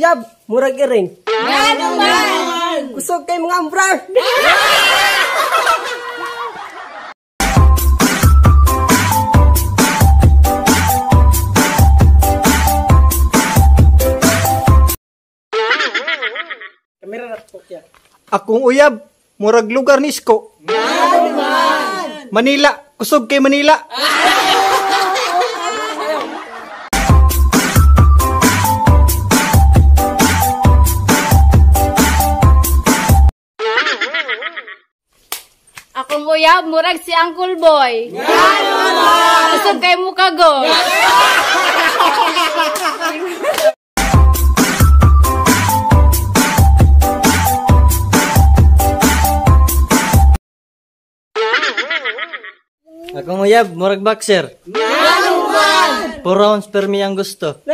uyab, murag iring. Kusog kay mga ambrar. Akong uyab, murag lugar ni Isko. Manila, kusog kay Manila. Akong uyab, murag si Uncle Boy. Kusog kay mukago. Akong uyab, murag boxer. 4 rounds per me ang gusto.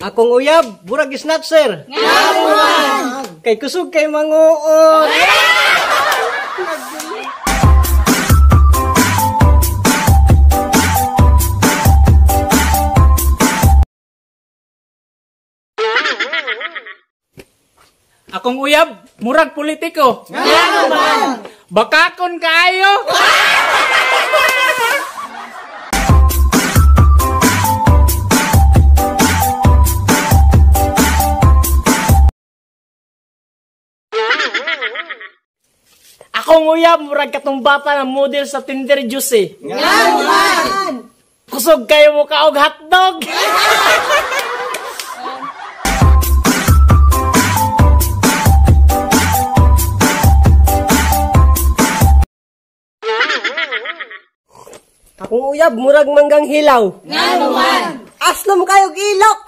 Akong uyab, murag snatcher. Kay kusog kay manguot. Akong uyab, murag politiko. Bakakon kaayo. Akong uyab, murag katong bata na model sa Tinder Juice eh. Kusog kayo mo kaog hotdog. Akong uyab, murag manggang hilaw. Aslom kayo ilok.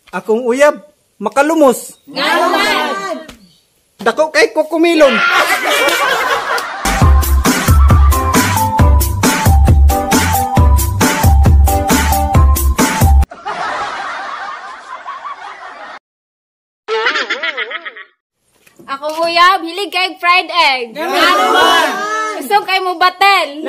Akong uyab, makalumos. Dako kay kukumilon. Akong uyab, hilig kay fried egg. Gusto kay mo batel.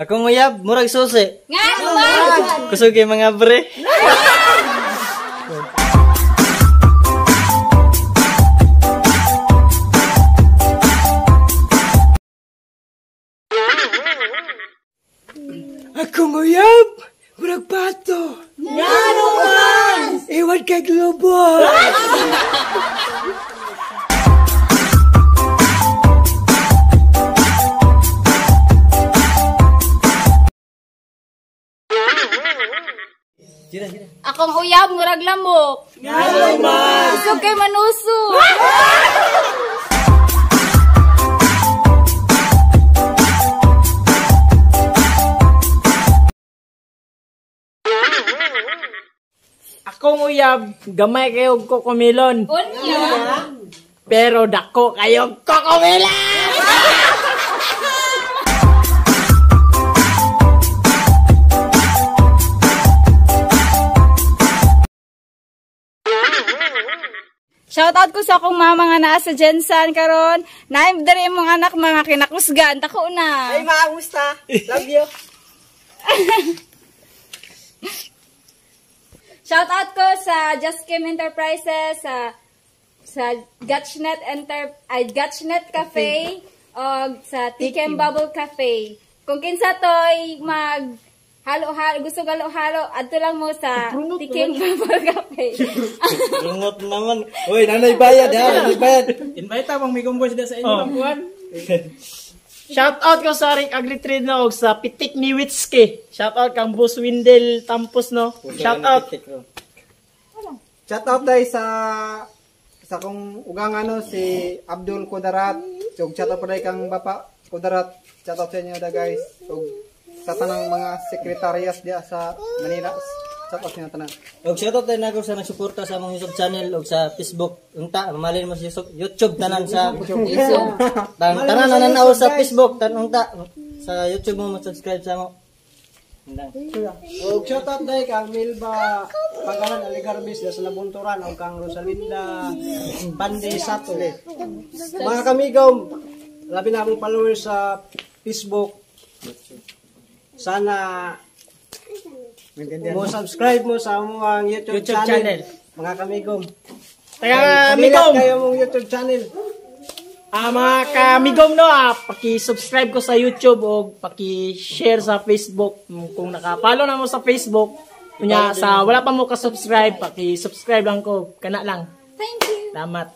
Akong uyab, murag susi. Kusog kay mga bre. Akong uyab, murag pato. Iwan kay globo. Akong uyab, murag lamok. Kusog kay manuso. Akong uyab, gamay kayo kokomilon. Pero dako kayo kokomilon. Shout out ko sa akong mama nga naa sa Jensan karon. Naim diri imong anak mga kinakusgan tako na. Ay, ma, kamusta? Love you. Shout out ko sa Just Kim Enterprises, sa Gatchnet Gatchnet Cafe og sa Tikem Bubble Cafe. Kung kinsa toy mag halo-halo, gusto halo-halo, adto lang mo sa Tikem Bubble Cafe. Lungot naman. Uy, nanay bayad ha, nanay bayad. Invite ta bang may gumboys sa inyo ng buwan. Shout out ko sa Rick Agri-Trade no, og sa Pitik ni Witski. Shout out kang Boss Windel Tampos no. Shout out. Shout out dai sa akong ugang ano si Abdul Kudarat. So shout out pa dai kang Bapa Kudarat. Shout out sa inyo da guys. So sa tanang mga sekretarias diya sa Manila. Shout out sa tanan. Og shoutout tayo nako sa nagsuporta sa among YouTube channel og sa Facebook. Unta, mamalin mo sa YouTube, YouTube tanan sa YouTube. Tan tanan nananaw sa Facebook, tan unta sa YouTube mo mo-subscribe sa mo. Undang. Og shout out dai kang Milba Pagalan Aligarbis sa Nabunturan og kang Rosalinda Pande Sato. Mga kamigom, labi na akong followers sa Facebook. Sana mo subscribe mo sa among YouTube, YouTube channel. channel. Mga kamigom. Taga Pamilat Migom. kayo mong YouTube channel. Mga kamigom no, paki-subscribe ko sa YouTube o paki-share sa Facebook. Kung naka-follow na mo sa Facebook, unya sa wala pa mo ka-subscribe, paki-subscribe lang ko. Kana lang. Thank you. Salamat.